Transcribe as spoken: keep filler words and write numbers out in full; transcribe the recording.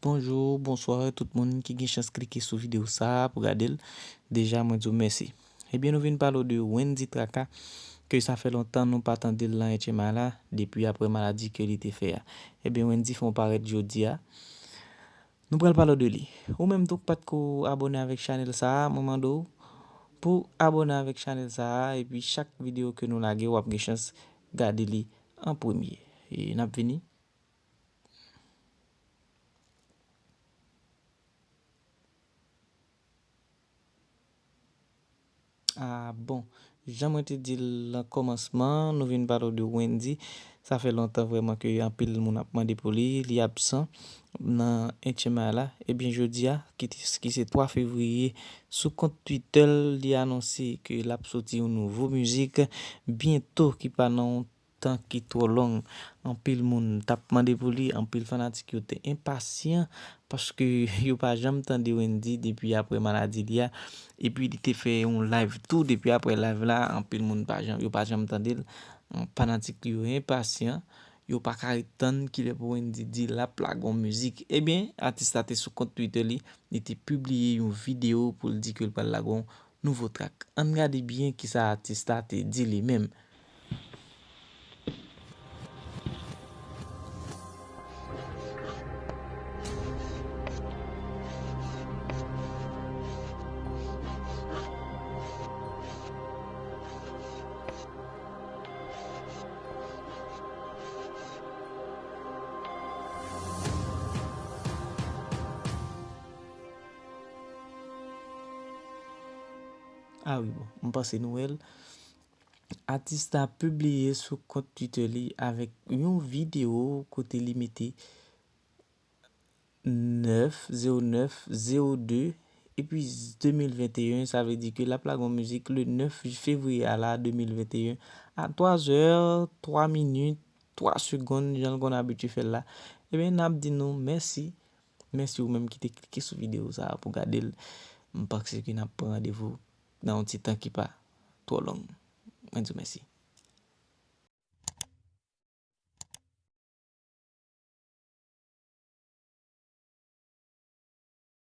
Bonjou, bonswa tout moun ki gen chans klike sou videyo sa a pou gade l. Deja, mwen di w mèsi. Ebyen, nou vin pale w de Wendy Traka, ke sa fè lontan nou pa tande l nan H M I la, depi apre maladi ke li te fè a. Ebyen, Wendy fè yon parèt jodi a. Nou pral pale w de li. Ou menm tou k pa t ko abòne avèk chanèl sa a, mwen mande w pou abòne avèk chanèl sa a, epi chak videyo ke nou lage, w ap gen chans gade li an premye. E n ap vini. Ah, bon. Jan mwen te di l nan kòmansman, nou vin pale w de Wendy. Sa fè lontan vrèman ke anpil moun ap mande pou li, li absan nan H M I la. Ebyen, jodi a, ki te, ki se twa fevriye, sou kont Twitter l, li anonse ke l ap soti yon nouvo mizik byento ki pa nan yon tan ki twò long. Anpil moun t ap mande pou li, anpil fanatik yo te enpasyan, paske yo pa janm tande Wendy depi apre maladi li a. Epi li te fè yon live tou, depi apre live la, anpil moun pa janm, yo pa janm tande l. Fanatik yo enpasyan, yo pa ka ret tann kilè pou Wendy di l ap lage yon mizik. Ebyen, atis la te sou kont Twitter li, li te pibliye yon videyo pou l di ke l pral lage yon nouvo track. Ann gade byen kisa atis la te di li menm. Ah wi, bon, m panse nou wè l. Atis la pibliye sou kont Twitter li avèk yon videyo kote li mete nèf zewo nèf zewo de, epi de mil venteyen, sa vle di ke l ap lage yon mizik le nèf fevriye a la de mil venteyen, a twa zè, twa minit, twa segonn, jan l konn abitye fè l la. Ebyen, n ap di nou mèsi. Mèsi ou menm ki te klike sou videyo sa a pou gade l. M panse ke n ap pran randevou nan yon ti tan ki pa twò long. Mwen di w mèsi.